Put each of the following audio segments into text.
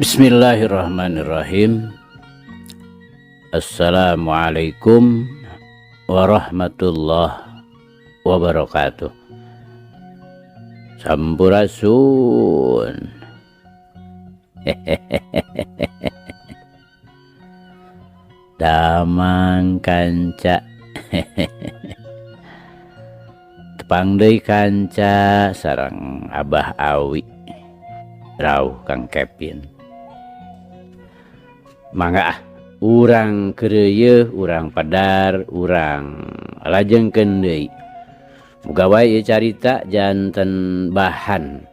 Bismillahirrahmanirrahim. Assalamualaikum warahmatullahi wabarakatuh. Sampurasun. Damang kanca. Tepang deui kanca sareng Abah Awi. Rauh Kang Kevin. Mangga ah, urang keureuyeun, urang padar, urang lajengkeun deui. Muga wae ieu carita janten bahan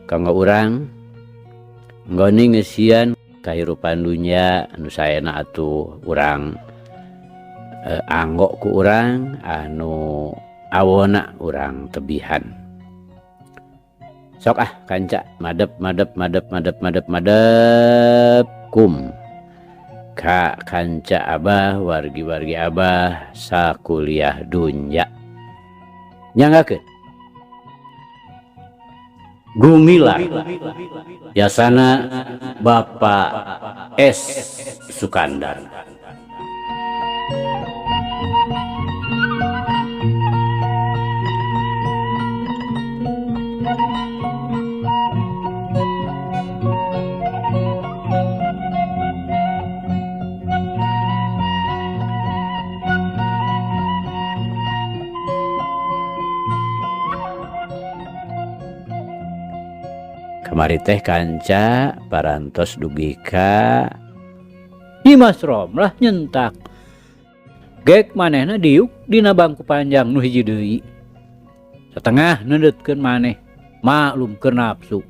kanggo urang nggoni ngeusian kahirupan dunya anu saena atuh urang anggo ku urang anu awona urang tebihan. Sok ah kanca madep madep madep madep madep madep kum ka kanca abah wargi-wargi abah sakuliah dunya. Nyanggakeun Gumilar yasana Bapak S Sukandar. Kamari teh kanca parantos dugi ka Nyimas Romlah nyentak. Gek manehna diuk dina bangku panjang nu hiji deui. Satengah neundeutkeun maneh, maklum keur nafsu.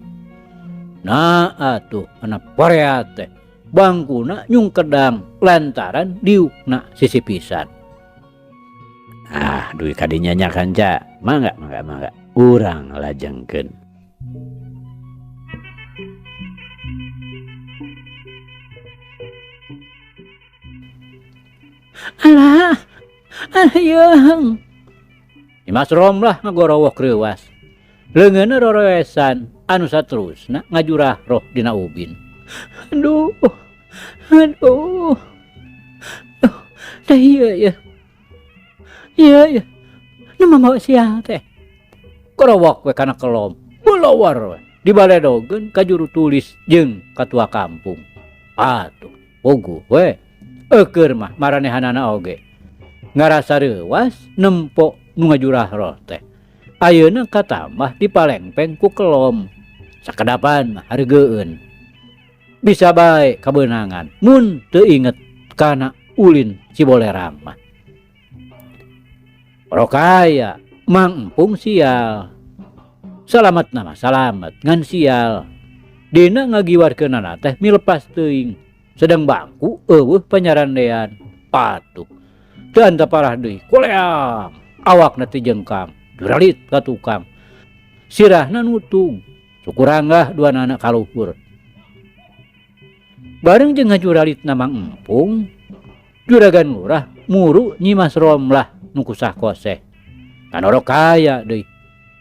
Nah atuh kana poreat teh bangkuna nyungkedang lantaran diukna sisi pisan. Ah, dugi ka dinya nya kanca. Mangga mangga mangga urang lajengkeun. Alah, alah yeung. Nyimas Romlah ngagorowok reuwas. Leungeunna roroesan anu saterusna ngajurah roh dina ubin. Aduh, aduh. Duh, teh ieu ieu. Ieu ieu. Nu mamawa sial teh. Gorowok we kana kelom, bulawar we. Dibaledogeun ka juru tulis jeung katua kampung. Atuh, puguh we. Eukeun mah maranehanana oge. Ngarasa reuwas nempo nu ngajurah roh teh. Ayeuna katambah dipalengpeng ku kelom. Sakedapan mah hareugeun. Bisa bae kabeunangan mun teu inget kana ulin Cibolerang mah. Rokaya Mang Empung sial. Salamet nama salamet ngan sial. Dina ngagiwarkeunana teh milepas teuing. Sedang bangku eueuh panyarandean. Patuh. Teu anta parah deui koleang. Awakna teh jengkang, juralit ka tukang. Sirahna nutung. Syukuranggah duanana ka luhur. Bareng jeung ngajuralitna Mang Empung, juragan lurah muru Nyimas Romlah nu kusah koseh. Kanorok kaya deui.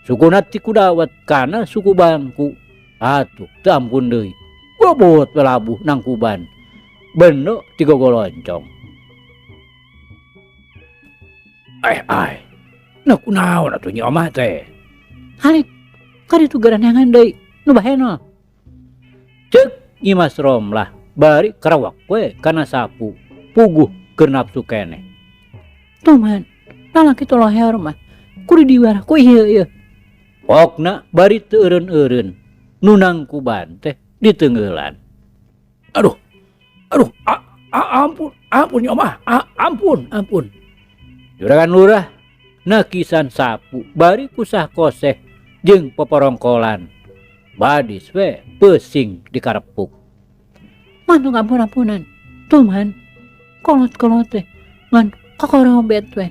Sukuna ti kudawet kana suku bangku. Atuh teu ampun deui. Bobot we labuh nangkuban. Bendo ti gogoloncong. Ai. Nah kunaon atuh Nyi Omah teh? Halik kaditu garaneangan deui nu bahenol. Ceuk Nyimas Romlah bari karawak we kana sapu. Puguh keur nafsu keneh. Tuman, lalaki toloher mah kudu diwarah ku ieu ieu. Pokna bari teu eureun-eureun. Nu nangkuban teh diteungeulan. Aduh, aduh, ampun, ampun Nyi Omah, ampun, ampun. Juragan lurah nakisan sapu bari kusah koseh jeung poporongkolan. Badis we peusing dikarepuk. Mantung ampun-ampunan. Tuman, kolot-kolot teh ngan kokorobet we.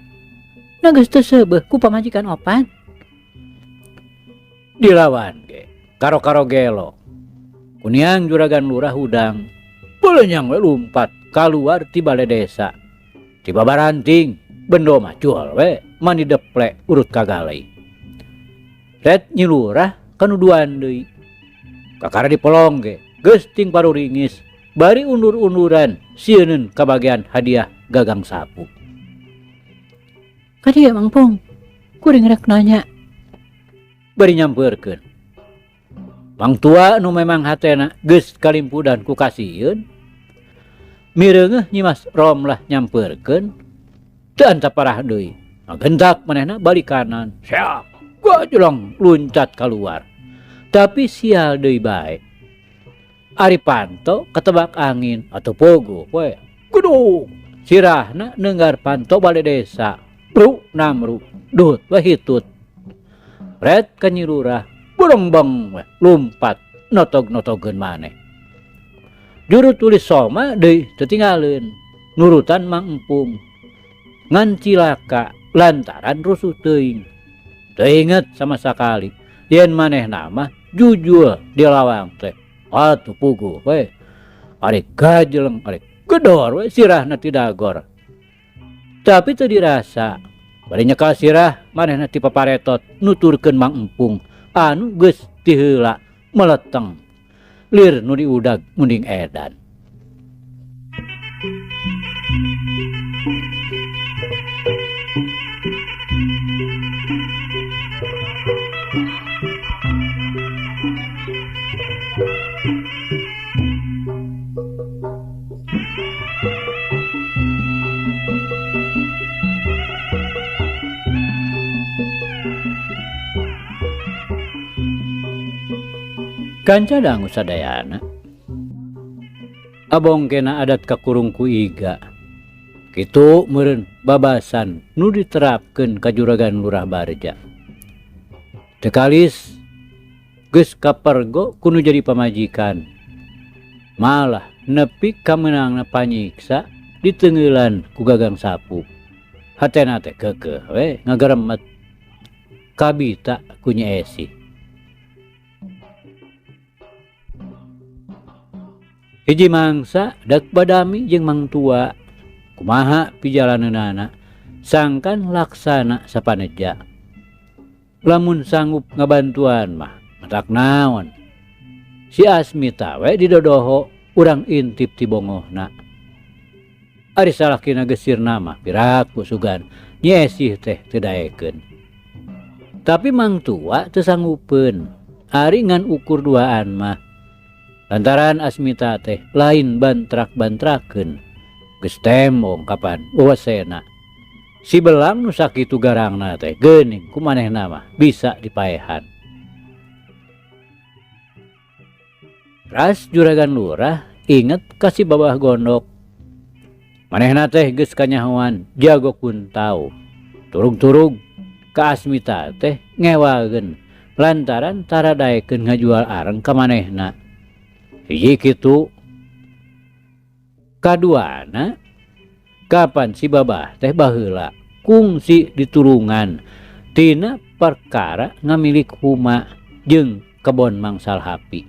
Na geus teu seubeuh ku pamajikan opat. Dilawan ge karo-karo gelo. Kuniang juragan lurah hudang. Beulenyang we lumpat kaluar ti bale desa. Ti babaranting bendo mah jual we mani deple urut kagalei. Ret Nyi Lurah kanuduan deui. Kakara dipolong ge. Geus ting paruringis bari undur-unduran sieuneun kabagian hadiah gagang sapu. Ka dieu Mang Pung, kuring rek nanya. Bari nyampeurkeun. Mang tua nu memang hatena geus kalimpudan ku kasieun. Mireungeuh Nyimas Romlah nyampeurkeun, teu antaparah deui. Ngagentak manehna balik kanan. Siap, gajlong luncat kaluar. Tapi sial deui bae. Ari panto ketebak angin atau pogo we. Gedung sirahna neunggar panto bale desa. Bru namru duh we hitut. Red ka Nyi Lurah burung-beng we lumpat notog-notogeun maneh. Juru tulis Soma deui teu tinggaleun nurutan Mang Empung. Ngan cilaka lantaran rusuh teuing. Teu inget sama sakali yen manehna mah jujul di lawang teh. Atuh puguh we. Ari gajeleng ari gedor we sirahna ti dagor. Tapi teu dirasa. Bari nyekal sirah manehna ti paparetot nuturkeun Mang Empung anu geus ti heula meleteng. Lir nu diudag munding edan. Kanca dangu sadayana. Abong kena adat kakurung ku iga. Kitu meureun babasan nu diterapkeun ka juragan Lurah Barja. Tekalis geus kapergo kudu jadi pamajikan. Malah nepi kamenangna panyiksa diteungeulan ku gagang sapu. Hatena teh keukeuh we ngagaremet. Kabita ku Nyi Esih. Hiji mangsa dak badami jeung mangtua kumaha pijalaneunana sangkan laksana sapaneja. Lamun sanggup ngabantuan mah matak naon. Si Asmita we didodoho urang intip ti bongohna. Ari salakina geus sirna mah piraku sugan Nyi Esih teh teu daekeun. Tapi mangtua teu sanggupeun ari ngan ukur duaan mah. Lantaran Asmita teh lain bantrak-bantrakeun. Geus tembong kapan wewesena. Si belang nu sakitu garangna teh geuning ku manehna mah bisa dipaehan. Ras juragan lurah inget ka si babah gondok. Manehna teh geus kanyahoan jago kuntau. Turug-turug ka Asmita teh ngewageun lantaran tara daekeun ngajual areng ka manehna. Hiji kitu. Kaduana kapan si babah teh baheula kungsi ditulungan tina perkara ngamilik huma jeung kebon mangsal hapi.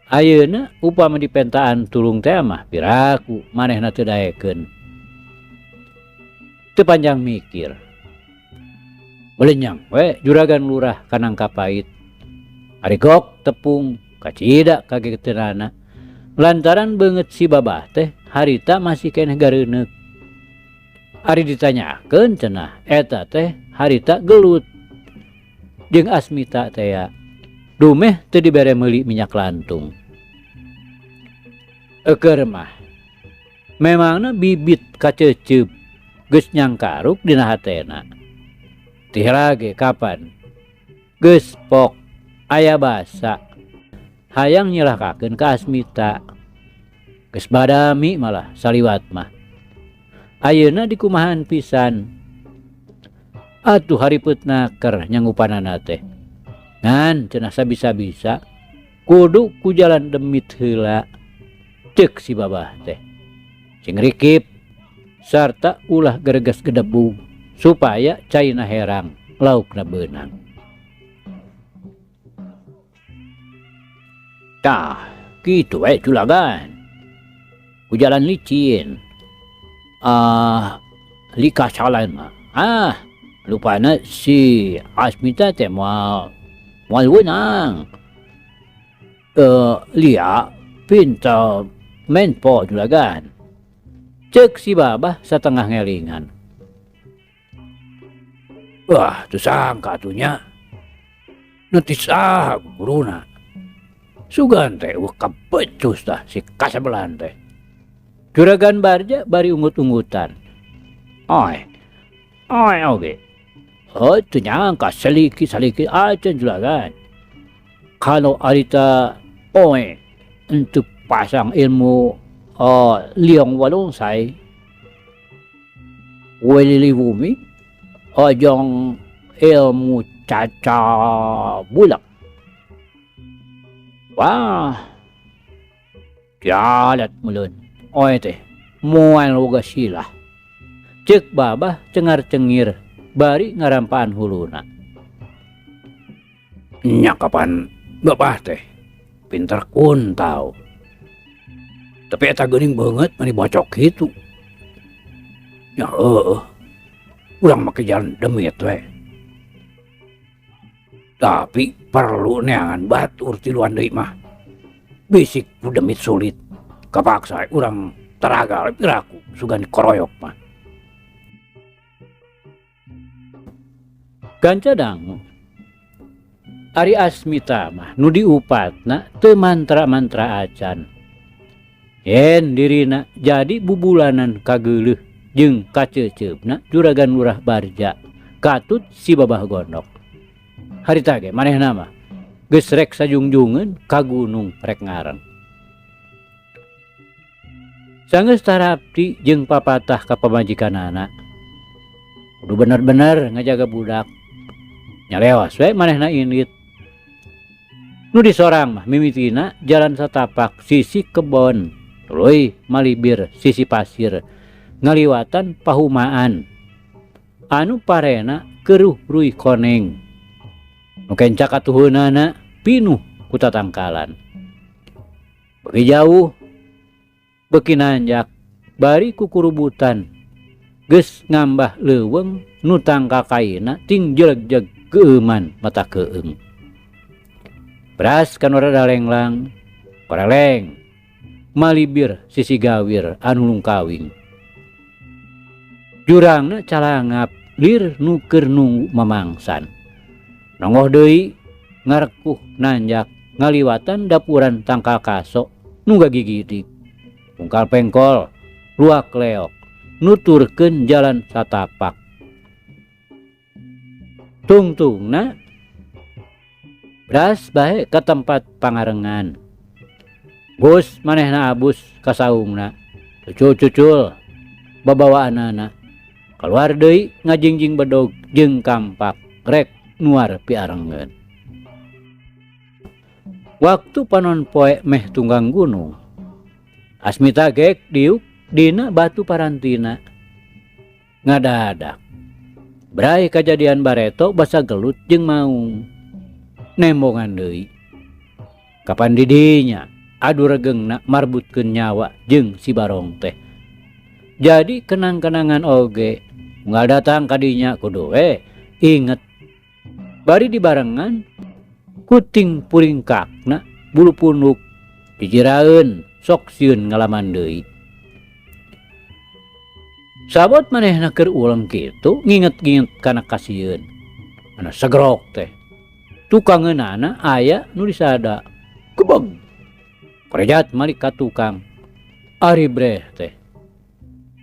Ayeuna upama dipentaan tulung teh mah piraku manehna teu daekeun. Teu panjang mikir. Belenyang we juragan lurah kanang kapait. Ari gok tepung kacida kageteunana. Lantaran beungeut si babah teh harita masih keneh gareuneuk. Ari ditanyakeun cenah eta teh harita gelut jeung Asmita teh ya. Dumeh teu dibere meuli minyak lantung. Eukeur mah memangna bibit kaceuceup geus nyangkaruk dina hatena. Tih lage kapan geus pok aya basa hayang nyilakakeun ka Asmita. Geus badami malah saliwat mah. Ayeuna dikumahan pisan. Atuh haripeup naker nyangupanana teh. Ngan cenah sabisa-bisa kudu ku jalan demit heula. Ceuk si babah teh. Sing rikip sarta ulah gereges gedebug supaya caina herang laukna beunang. Tah, kitu we julagan. Ku jalan licin. Ah, likasalan mah. Ah, lupana si Asmita teh moal weunang. Lia pinta menpo juragan. Cek si babah satengah ngelingan. Wah, teu sangka atuh nya. Nu ti saha guruna. Sugan teh eueuh kabecus tah si kasebelan teh. Juragan Barja bari ungut-ungutan. Oy, oy oge. Oh, teu nyangka saliki-saliki acan juragan. Kalau arita oe untuk pasang ilmu liong walungsai welili bumi ojong ilmu caca bulak. Wah, jalat mulun. Oe teh moal boga silah. Ceuk babah cengar-cengir bari ngarampaan huluna. Nya kapan babah teh pinter kuntau. Tapi eta geuning beungeut mani bocok kitu. Nya heueuh. Urang make jalan demit we. Tapi perlu neangan batur tiluan deui mah. Bisik ku demit sulit. Kapaksa urang taraga piraku sugan dikoroyok mah. Ganca dangu. Ari Asmita mah nu diupatna teu mantra-mantra acan. Yen dirina jadi bubulanan kageuleuh jeung kaceuceupna juragan Lurah Barja katut si babah gondok. Harita ge manehna mah geus rek sajungjungeun ka gunung rek ngareng. Sanggeus tarapti jeung papatah ka pamajikanana. Kudu bener-bener ngajaga budak. Nyalewas we manehna indit. Nu disorang mah mimitina jalan satapak sisi kebon, tuluy malibir sisi pasir, ngaliwatan pahumaan. Anu parena keruh ruy koneng. Nu kenca katuhunana pinuh ku tatangkalan. Beuki jauh, beuki nanjak, bari kukurubutan. Geus ngambah leuweung nu tangkakaina ting jelegjeg geueuman mata keung. Beras kanu rada lenglang, koreleng, malibir sisi gawir anu lungkawing. Jurangna calangap lir nu keur nunggu mamangsan. Nongoh deui ngarekuh nanjak ngaliwatan dapuran tangkal kaso nu gagigidig. Pungkal pengkol, luak leok, nuturkeun jalan satapak. Tungtungna beras bae ka tempat pangarengan. Gus manehna abus ka saungna, cucul-cucul babawaanana. Kaluar deui ngajingjing bedog jeung kampak rek nuar piarengeun. Waktu panon poe meh tunggang gunung, Asmita gek diuk dina batu parantina. Ngadadak brai kajadian bareto basa gelut jeung maung. Nembongan deui. Kapan didinya adu regengna marbutkeun nyawa jeung si barong teh. Jadi kenang-kenangan oge unggal datang kadinya kudu we inget. Bari dibarengan kuting puringkakna bulu punuk dijiraeun sok sieun ngalaman deui. Sabot manehna keur uleng kitu nginget-nginget kana kasieun. Ana segrok teh. Tukangeunana aya nu disada. Gebeg. Korejat malik ka tukang. Ari breh teh.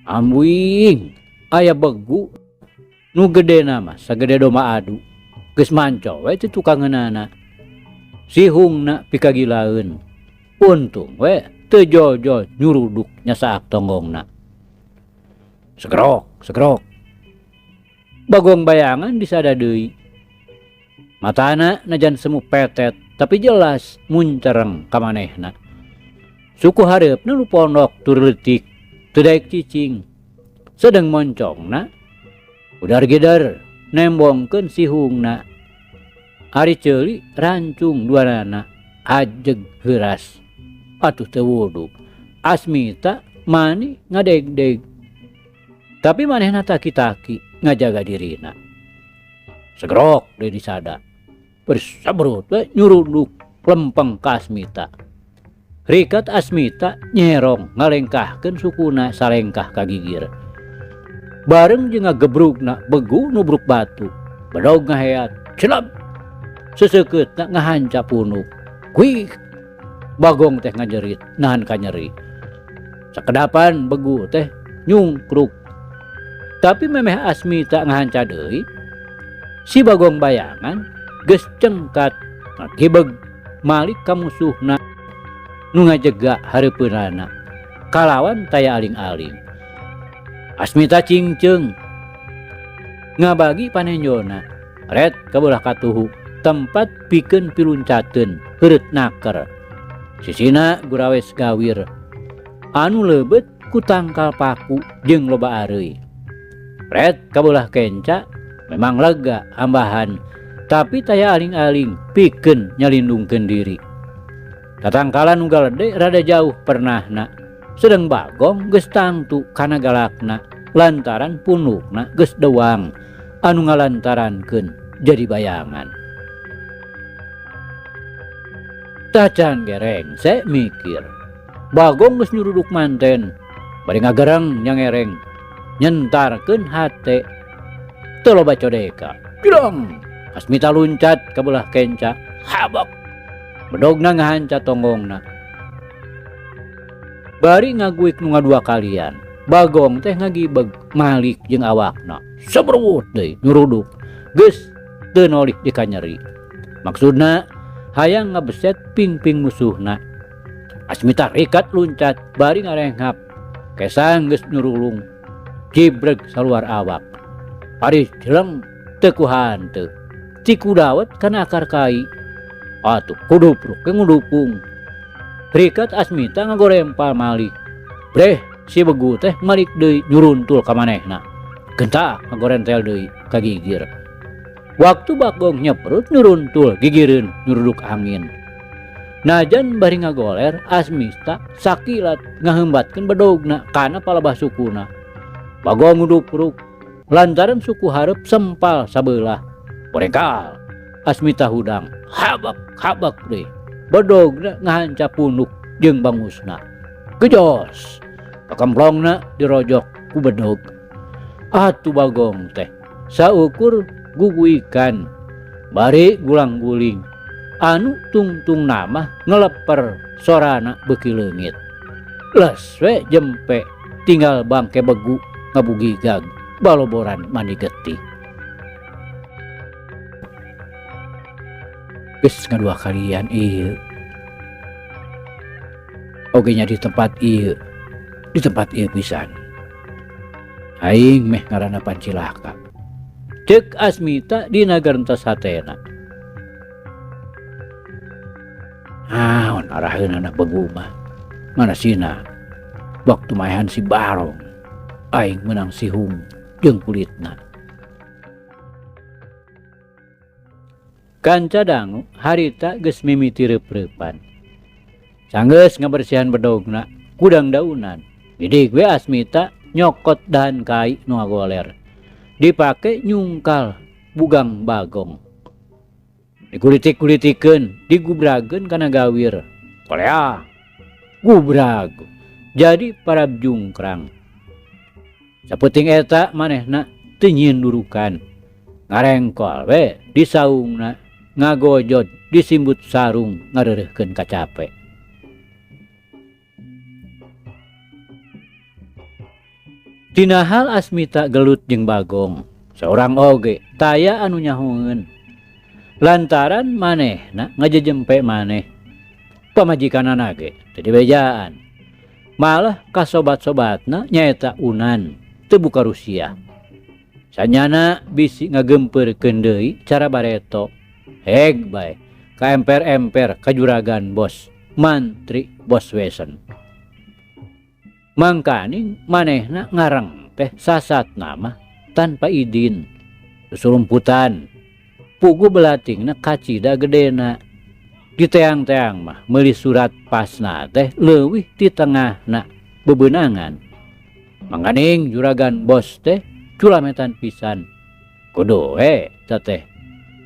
Ambuing aya begu nu gedena mah sagede domba adu. Geus manco we ti tukangeunana. Sihungna pikagilaeun. Untung we teu jojo nyuruduk nyasaak tonggongna. Segrok, segrok. Bagong bayangan disada deui. Matana najan semu petet tapi jelas muncereng ka manehna. Suku hareupna nu pondok tur leutik, teu daek cicing. Sedeng moncongna udar gider nembongkeun sihungna. Ari ceuli rancung duanana ajeg heuras. Atuh teu wuduk. Asmita mani ngadegdeg. Tapi manehna taki-taki ngajaga dirina. Segrok deui disada. Bersabrut we nyuruduk. Lempeng ka Asmita. Rikat Asmita nyerong ngalengkahkeun sukuna salengkah ka gigir. Bareng jeung ngagebrugna begu nubruk batu. Bedog ngaheat, celap. Seseukeutna ngahanca punuk. Kuih. Bagong teh ngajerit nahan kanyeri. Sakedapan begu teh nyungkruk. Tapi memeh Asmita ngahanca deui, si Bagong bayangan geus cengkat ngagibeg malik ka musuhna nu ngajega hareupeunana kalawan taya aling-aling. Asmita cingceung ngabagi panenjona ret ka beulah katuhu tempat pikeun piluncateun heureut naker. Sisina gurawes gawir anu leubet ku tangkal paku jeung loba areuy. Ret ka beulah kenca memang lega ambahan tapi taya aling-aling pikeun nyalindungkeun diri. Tatangkalan nu galede rada jauh pernahna, sedeng Bagong geus tangtu kana galakna lantaran punukna geus dewang anu ngalantarankeun jadi bayangan. Tacan gereng se mikir. Bagong geus nyuruduk manten bari ngagereng nyangereng nyentarkeun hate teu loba codeka. Jrong! Asmita luncat ka beulah kenca, habok. Bedogna ngahanca tonggongna. Bari ngaguik nu ngadua kalian, Bagong teh ngagibeg malik jeung awakna. Seberwut deui nyuruduk. Geus teu nolih di kanyeri. Maksudna hayang ngabeset pingping musuhna. Asmita rikat luncat bari ngarenghap. Kesang geus nyurulung. Jibreg saluar awak. Ari jeleng teu kuhanteu. Ciku dawet kana akar kai. Atuh kudupruk ke ngudupung. Rikat Asmita ngagorempal malik. Breh si begu teh malik deui nyuruntul ka manehna. Gentak ngagorentel deui ka gigir. Waktu Bagong nyeprut nyuruntul gigireun nyuruduk angin. Najan bari ngagoler Asmita sakilat ngaheumbatkeun bedogna kana palebah sukuna. Bagong ngudupruk lantaran suku hareup sempal sabelah. Borengkal Asmita hudang habak habak deui. Bedogna ngahanca punuk jeung bangusna. Gejos kakemplongna dirojok ku bedog. Atuh Bagong teh saukur gugu ikan bari gulang-guling anu tungtung nama ngeleper sorana beuki leungit. Les we jempe tinggal bangke begu ngabugigag baloboran mandi getih. Geus ngadua kalian ieu. Oge nya di tempat ieu. Di tempat ieu pisan. Aing meh ngaranna pancilaka. Ceuk Asmita dina gerentes hatena. Naon araheun anak begu mah. Mana sina waktu maehan si Barong aing meunang sihung jeung kulitna. Kanca dangu harita geus mimiti reup-reupan. Sanggeus ngabersihan bedogna kudang daunan. Bidik we Asmita nyokot dahan kai nu ngagoler. Dipake nyungkal bugang Bagong. Dikulitik-kulitikeun, digubrageun kana gawir. Kolea gubrag. Jadi parab jungkrang. Saputing eta manehna teu nyieun durukan. Ngarengkol we disaungna ngagojod disimbut sarung ngareureuhkeun kacape. Tina hal Asmita gelut jeung Bagong, saurang oge taya anu nyahoeun. Lantaran manehna ngajejempe maneh. Pamajikanana ge teu dibejaan. Malah ka sobat-sobatna nyaeta Unan teu buka Rusia. Sanyana bisi ngagempeurkeun deui cara bareto. Heg bae ka emper-emper ka juragan bos, mantri bos wesen. Mangkaning manehna ngarang teh sasatna mah tanpa idin. Susulumputan pugu belatingna kacida gedena. Diteang-teang mah meuli surat pasna teh leuwih ti tengahna bebeunangan. Mangkaning juragan bos teh culametan pisan. Kudu we teteh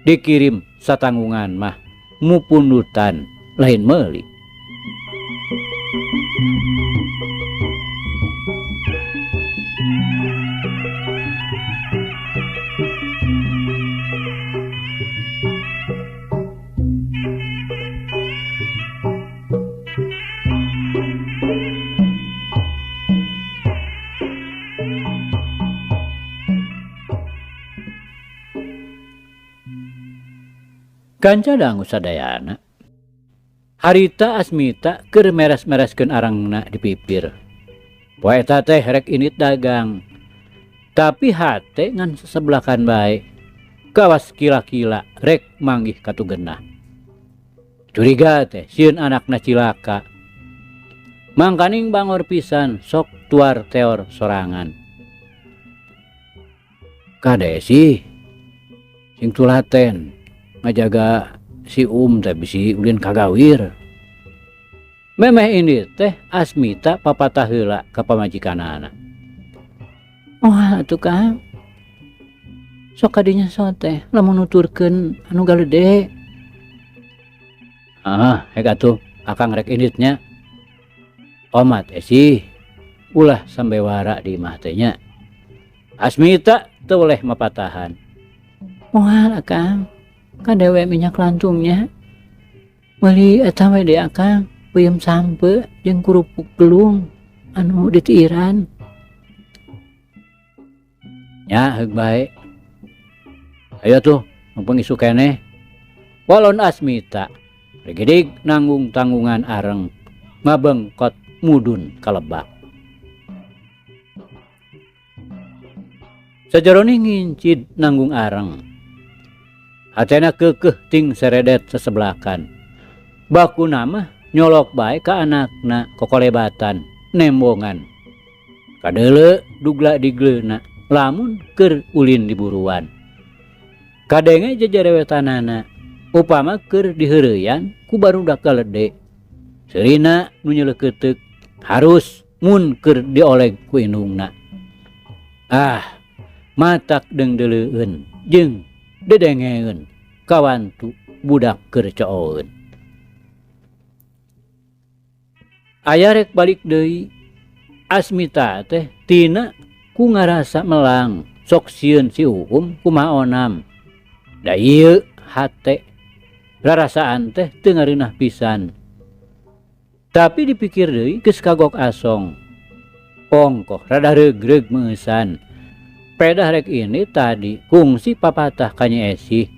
dikirim satanggungan mah. Mupundutan lain meuli. Kanca dangu sadayana. Harita Asmita keur meres-mereskeun arangna di pipir. Poe eta teh rek indit dagang. Tapi hate ngan sesebelakan bae. Kawas kila-kila rek manggih katugenah. Curiga teh sieun anakna cilaka. Mangkaning bangor pisan sok tuar teor sorangan. Kade sih sing tulaten ngajaga si teh bisi ulin kagawir. Memeh ini teh Asmita papatah heula ka pamajikanana. Wah atuh Kang. Sok kadinya so teh lamun nuturkeun anu galede. Ah, hek atuh akang rek inditnya. Omat sih ulah sampe wara di imah teh nya. Asmita teu boleh mapatahan. Moal akang. Kadewe minyak lantungnya. Meuli eta we deui akang, peuyeum sampe jeung kerupuk gelung anu ditiiran. Nya heug bae. Ayo tuh, mumpung isuk keneh. Walon Asmita rigidig nanggung tanggungan areng ngabengkot mudun kalebak. Sajarone ngincid nanggung areng. Hatena keukeuh ting seredet sesebelakan. Bakuna mah nyolok bae ka anakna kokolebatan nembongan. Kadeuleu dugla digleuna lamun keur ulin di buruan. Kadenge jejerewetanana upama keur diheureuyan ku barudak galede. Seurina nu nyeleukeuteup harus mun keur dioleg ku indungna. Ah, matak deungdeuleueun jeung dedengeun kawantu budak keur cooeun. Aya rek balik deui Asmita teh tina ku ngarasa melang sok sieun si Uum kumaha onam. Da ieu hate rarasaan teh teu ngareunah pisan. Tapi dipikir deui geus kagok asong. Ongkoh rada reugreug meungeusan. Pedah rek ini tadi kungsi papatah ka Nyi Esih.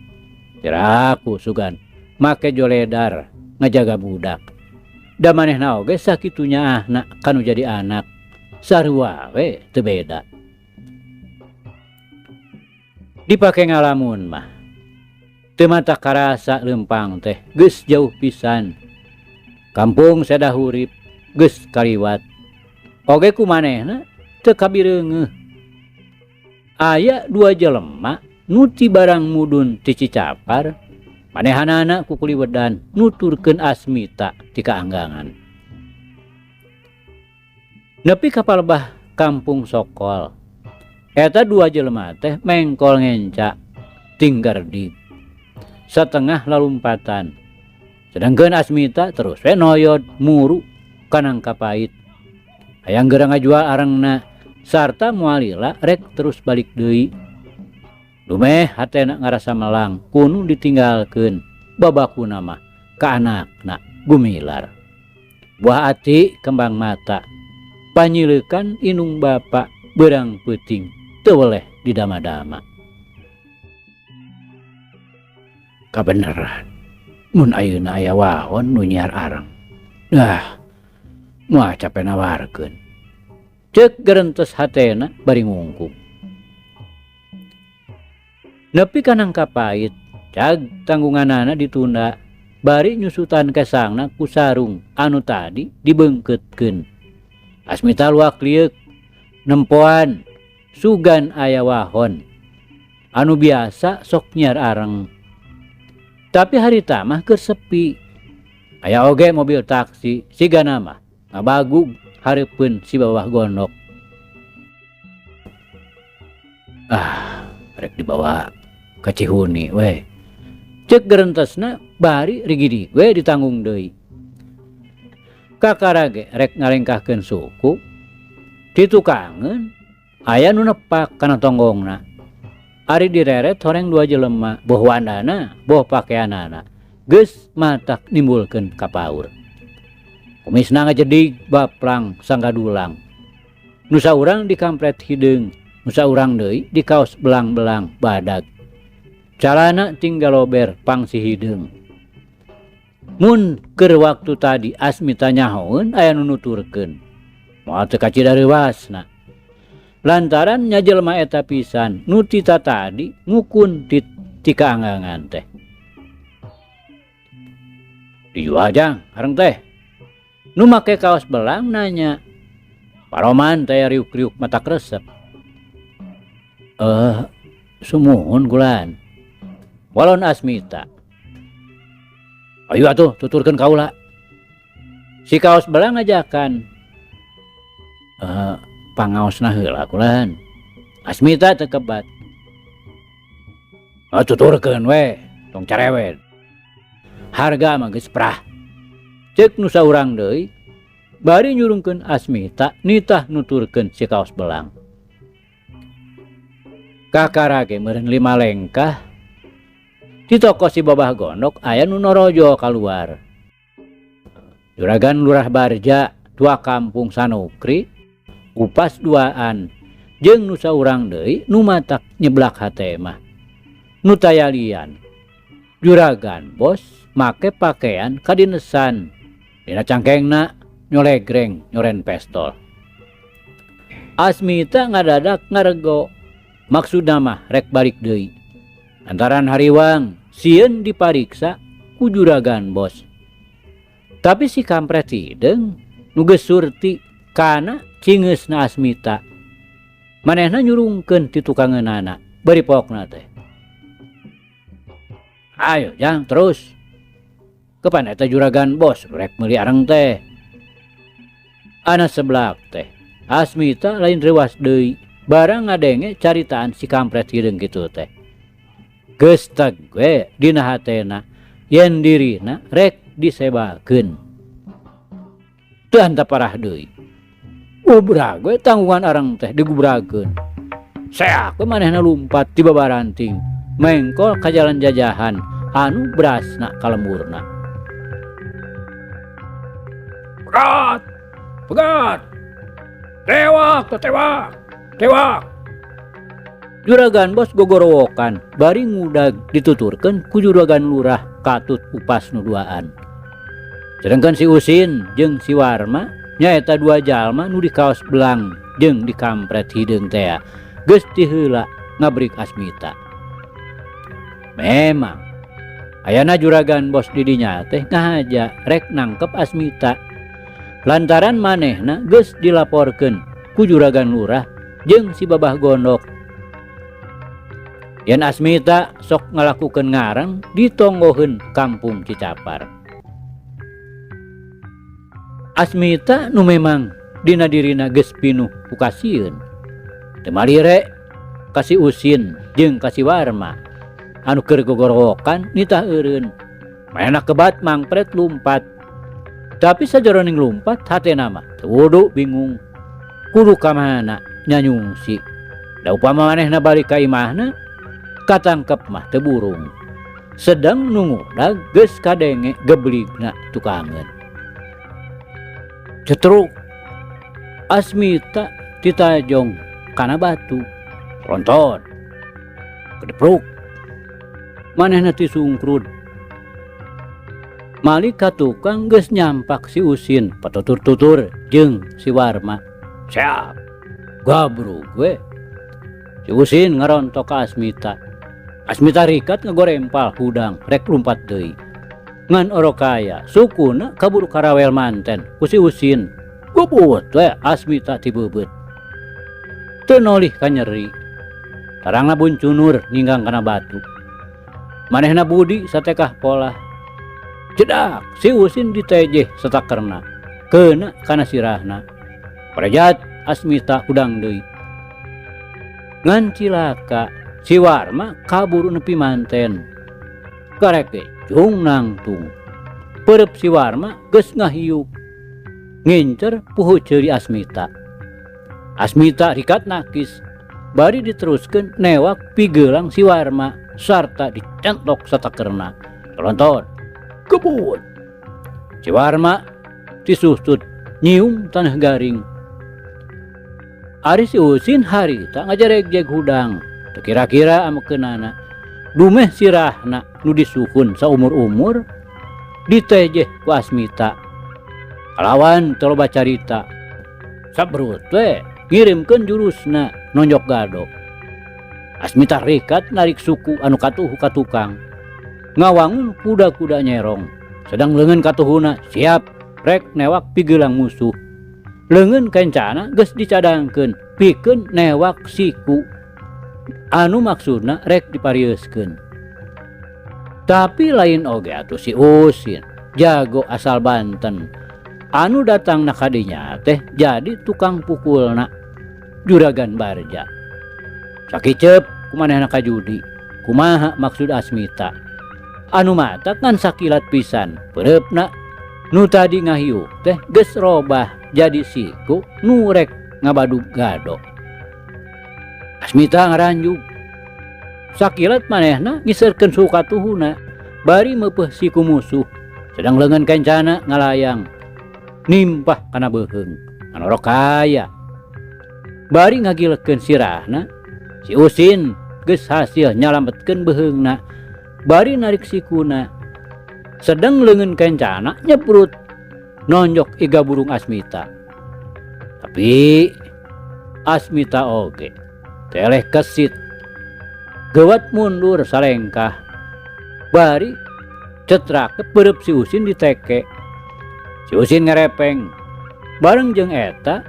Tiraku sugan make joledar ngajaga budak. Da manehna oge sakitu nyaahna kanu jadi anak. Sarua we teu beda. Dipake ngalamun mah teu mata karasa leumpang teh geus jauh pisan. Kampung Seda Hurip geus kaliwat. Oge ku manehna teu kabireungeuh. Aya dua jelema nu ti barang mudun ti Cicapar, manehanana ku kuliwedan nuturkeun Asmita ti kaanggangan. Nepi ka palebah kampung Sokol. Eta dua jelema teh mengkol ngenca tinggar di setengah lalumpatan. Sedangkeun Asmita terus we noyod muru kanang kapait. Hayang geura ngajual arengna sarta moal lila rek terus balik deui. Dumeh hatena ngarasa melang kunu ditinggalkeun babakuna mah ka anakna gumilar. Buah ati kembang mata panyileukan indung bapa beurang peuting teu weleh didama-dama. Kabeneran mun ayeuna aya wahon nu nyiar areng. Dah moal cape nawarkeun. Ceuk gerentes hatena bari ngungkung. Nepi kanang kapait, cag tanggunganana ditunda, bari nyusutan kesangna ku sarung anu tadi dibeungkeutkeun. Asmita luak lieuk, nempoan, sugan aya wahon, anu biasa sok nyiar areng. Tapi harita mah keur sepi. Aya oge mobil taksi sigana mah ngabagug hareupeun si bawah gondok. Ah, rek dibawa ka Cihuni we. Cek gerentesna bari rigidi we ditanggung deui. Kakara ge rek ngalengkahkeun suku ditukangeun aya nu nepak kana tonggongna. Ari direret horeng dua jelema boh wandana boh pakeanana geus matak nimbulkeun kapaur. Kumisna ngajedig baplang sanggadulang. Nu saurang dikampret hideung, nu saurang deui dikaos belang-belang badag. Calana tinggal lober pangsi hideung. Mun keur waktu tadi Asmita nyahoeun aya nu nuturkeun. Moal teu kacida reuasna. Lantaran nya jelema eta pisan nu tita tadi ngukun ti kaanggangan teh. Dijual jang areng teh. Nu make kaos belang nanya. Paroman teh riuk-riuk mata kresep. Sumuhun kulan. Walon Asmita. Ayo atuh tuturkeun kaula. Si kaos belang ngajakan. Pangaosna heula kulan. Asmita teu kebat. Tuturkeun we, tong carewet. Harga mah geus prah. Ceuk nu saurang deui bari nyurungkeun Asmita nitah nuturkeun si kaos belang. Kakara ge meureun 5 lengkah di toko si Babah Gondok aya nu norojo kaluar. Juragan Lurah Barja tua kampung Sanukri upas duaan jeung nu saurang deui nu matak nyeblak hate mah. Nu tayalian juragan bos make pakaian kadinesan dina cangkengna nyolegreng nyoren pestol. Asmita ngadadak ngarego maksudna mah rek balik deui. Lantaran hariwang sieun dipariksa ku juragan bos. Tapi si kampret hideung nu geus surti kana cingeusna Asmita. Manehna nyurungkeun ti tukangeunana bari pokna teh. Ayo jang terus. Kapan eta juragan bos rek meuli areng teh. Ana seblak teh. Asmita lain reuas deui barang ngadenge caritaan si kampret hideung kitu teh. Geus teg we dina hatena yen dirina rek disebakeun. Teu henteu parah deui. Ubrag we tanggungan areng teh digubrageun. Seak we manehna lumpat ti babaranting mengkol ka jalan jajahan anu berasna ka lemburna. Pegat! Pegat! Tewak, tewak, tewak! Juragan bos gogorowokan bari ngudag dituturkeun ku juragan lurah katut upas nu duaan. Sedangkan si Usin jeung si Warma nyaeta dua jalma nu dikaos belang jeung dikampret hideung tea geus ti heula ngabrik Asmita. Memang ayana juragan bos di dinya teh ngahaja rek nangkep Asmita. Lantaran manehna geus dilaporkeun ku juragan lurah jeung si Babah Gondok. Yen Asmita sok ngalakukeun ngarang ditonggoheun kampung Cicapar. Asmita nu memang dina dirina geus pinuh ku kasieun. Teu malire ka si Usin jeung ka si Warma anu keur gogorowokan nitah eureun. Manehna kebat mangpret lumpat. Tapi sajeroning lumpat hatena mah teu wudu bingung. Kudu ka mana nyanyungsi. Da upama manehna balik ka imahna katangkep mah teu burung. Sedang nungudag geus kadenge gebligna tukangeun. Cetruk Asmita titajong kana batu. Ronton. Kedepruk. Manehna tisungkrud. Malik ka tukang geus nyampak si Usin patutur-tutur jeung si Warma. Siap. Gabrug we. Si Usin ngarontok ka Asmita. Asmita rikat ngagorempal hudang rek lumpat deui. Ngan orokaya sukuna kaburu karawel manten ku si Usin. Gubut we Asmita tibeubeup. Teu nolih ka nyeri. Tarangna buncunur ninggang kana batu. Manehna budi satekah polah. Cedak si Usin ditejeh satakerna. Keuna kana sirahna. Parejat Asmita hudang deui. Ngan cilaka si Warma kaburu nepi manten. Karek ge cung nangtung. Peureub si Warma geus ngahiuk. Ngincer puhu ceuli Asmita. Asmita rikat nakis. Bari diteruskeun newak pigeulang si Warma sarta dicentok satakerna. Tonton. Kebun. Si Warma disusut nyiung tanah garing. Ari si Usin harita ngajaregjeg hudang. Teu kira-kira amekeunana. Dumeh sirahna nu disuhun saumur-umur ditejeh ku Asmita. Kalawan teu loba carita. Sabrut we ngirimkeun jurusna nonjok gado. Asmita rikat narik suku anu katuhu ka tukang. Ngawangun kuda-kuda nyerong. Sedang leungeun katuhuna siap rek newak pigeulang musuh. Leungeun kencana geus dicadangkeun pikeun newak siku anu maksudna rek diparieuskeun. Tapi lain oge atuh si Usin jago asal Banten anu datang na kadinya teh jadi tukang pukulna juragan Barja. Sakiceup kumanehna kajudi kumaha maksud Asmita anu matak ngan sakilat pisan peureupna nu tadi ngahiuk teh geus robah jadi siku nu rek ngabadug gado. Asmita ngaranjug sakilat manehna ngiseurkeun suhu katuhuna bari meupeuh siku musuh sedang leungeun kencana ngalayang nimpah kana beuheung anorok kaya bari ngagilekeun sirahna si Usin geus hasil nyalametkeun beuheungna bari narik sikuna sedang leungeun kencana nyebrut nonjok iga burung Asmita. Tapi Asmita oge teleh kesit gewat mundur salengkah bari cetrak peureub si Usin diteke. Si Usin ngerepeng bareng jeung eta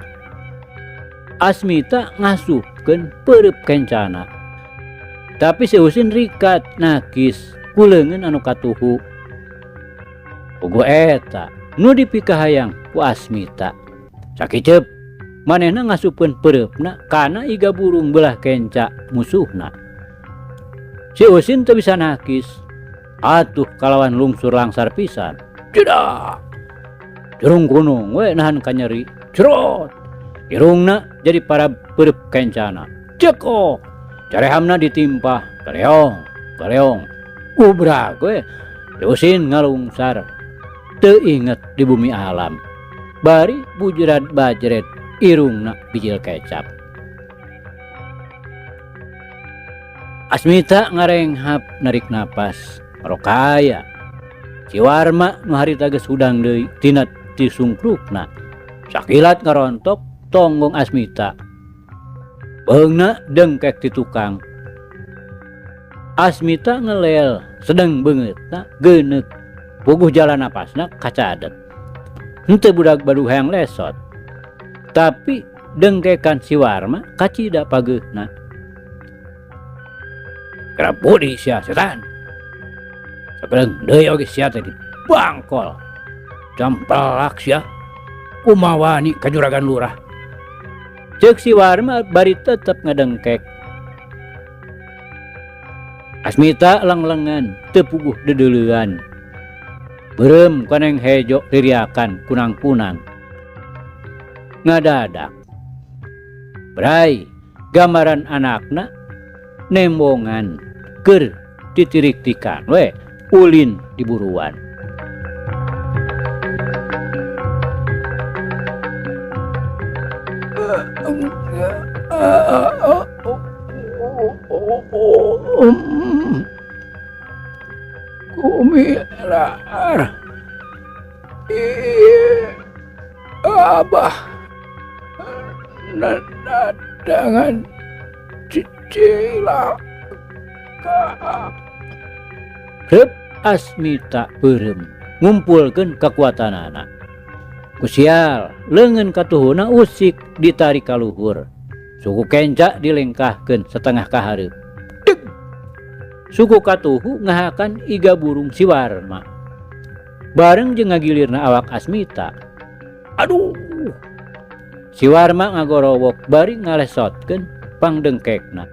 Asmita ngasupkeun peureub kencana. Tapi si Usin rikat nakis ku leungeun anu katuhu. Puguh eta nu dipikahayang ku Asmita. Sakiceup manehna ngasupkeun peureupna kana iga burung belah kenca musuhna. Si Usin teu bisa nakis atuh kalawan lungsur langsar pisan. Cedak. Jurung gunung we nahan kanyeri. Cerot. Irungna jadi para peureub kencana. Cekok. Carehamna ditimpah. Galeong, galeong. Gubrak we. Si Usin ngalungsar. Teu inget di bumi alam. Bari bujrat bajret irungna bijil kecap. Asmita ngarenghap narik napas. Rokaya. Si Warma nu harita geus hudang deui tina tisungkrukna. Sakilat ngarontok tonggong Asmita. Beungna dengkek ti tukang. Asmita ngelel sedang beungeutna geuneuk. Puguh jalan napasna kacadet. Henteu budak badu hayang lesot. Tapi dengkekan si Warma kacida pageuna. Kerap budi sia setan. Sakedeung deui oge sia teh dibangkol. Campelak sia. Kumaha wani ka juragan lurah. Ceuk si Warma bari tetep ngadengkek. Asmita lenglengan teu puguh dedeuleuan. Beureum koneng hejo ririakan kunang-kunang. Ngadadak. Bray, gambaran anakna nembongan keur titiriktikan we ulin di buruan. Kumilar. Abah nadangan cilaka. Rep Asmita beureum ngumpulkeun kekuatanana. Kusial leungeun katuhuna usik ditarik ka luhur. Suku kenca dilengkahkeun setengah ka hareup. Deg. Suku katuhu ngahakan iga burung si Warma. Bareng jeung ngagilirna awak Asmita. Aduh. Si Warma ngagorowok bari ngalesotkeun pangdengkekna.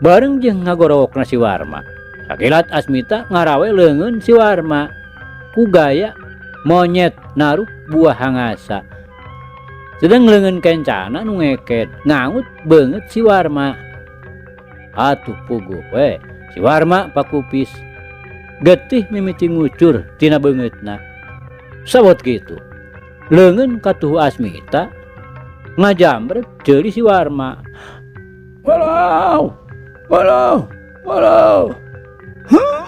Bareng jeung ngagorowokna si Warma. Sakilat Asmita ngarawe leungeun si Warma ku gaya monyet naruk buah hangasa. Sedang leungeun kencana nu ngeked ngangut beungeut si Warma. Atuh puguh we si Warma pakupis. Getih mimiti ngucur tina beungeutna. Sabot kitu. Leungeun katuhu Asmita ngajambret ceuli si Warma. Walau, walau, walau. Huh?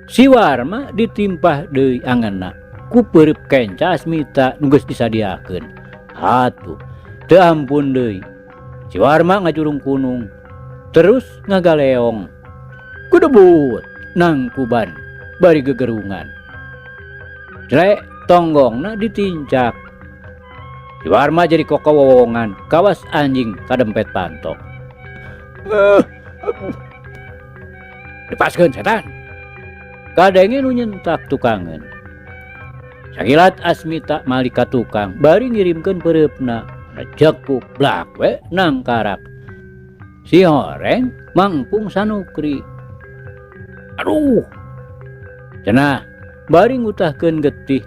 Si Warma ditimpah deui angeunna ku peureup kenca Asmita nu geus disadiakeun. Atuh, teu ampun deui. Si Warma ngajurung kunung, terus ngagaleong. Kudebut nangkuban bari gegerungan. Jlek tonggongna ditincak. Si Warma jadi kokowowongan kawas anjing kadempet panto. Lepaskeun setan. Kadenge nu nyentak tukangeun. Sakilat Asmita malik ka tukang bari ngirimkeun peureupna. Jekuk blak we nangkarak. Si horeng mangpung sanukri. Aduh. Cenah bari ngutahkeun getih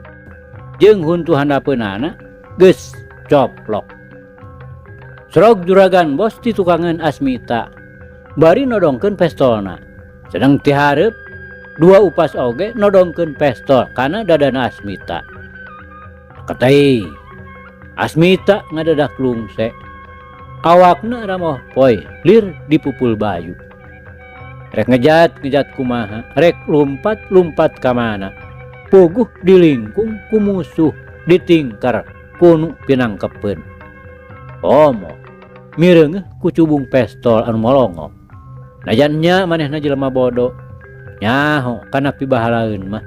jeung huntu handapeunana geus coplok. Srog juragan bos ti tukangeun Asmita bari nodongkeun pestolna. Sedang ti hareup dua upas oge nodongkeun pestol kana dadana Asmita. Ketei Asmita ngadadak lungse. Awakna ramoh poy lir dipupul bayu. Rek ngejat ngejat kumaha, rek lumpat lumpat ka mana. Puguh dilingkung ku musuh, ditingkar kunu pinangkepeun. Omo mireungeuh ku cubung pestol anu molongok. Najan nya manehna jelema bodoh, nyaho kana pibahalaeun mah.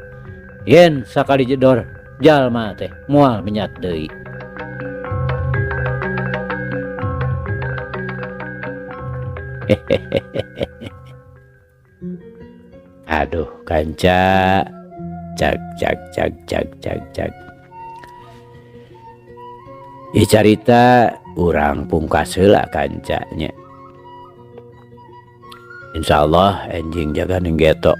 Yen sakali jedor jalma teh moal menyat deui. Aduh kanca, cak cak cak cak cak cak. Ieu carita urang pungkas heula kanca nya. Insyaallah enjing jaga ning geto.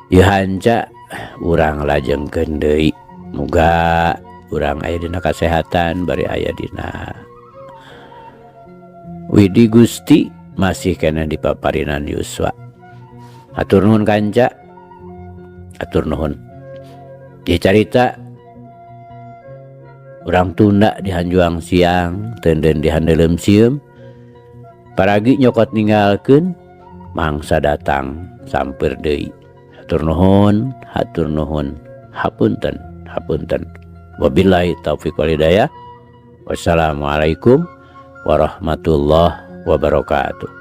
Ieu hanca urang lajengkeun deui. Muga urang aya dina kasehatan bari aya dina Widi Gusti masih kena di paparinan Yuswa. Hatur nuhun kanca. Hatur nuhun. Ieu carita urang tunda di hanjuang siang, tenden di handeuleum sieum. Paragi nyokot ninggalkeun, mangsa datang sampeur deui. Hatur nuhun, hatur nuhun. Hapunten, hapunten. Wabillahi taufik wal hidayah. Wassalamualaikum warahmatullahi wabarakatuh.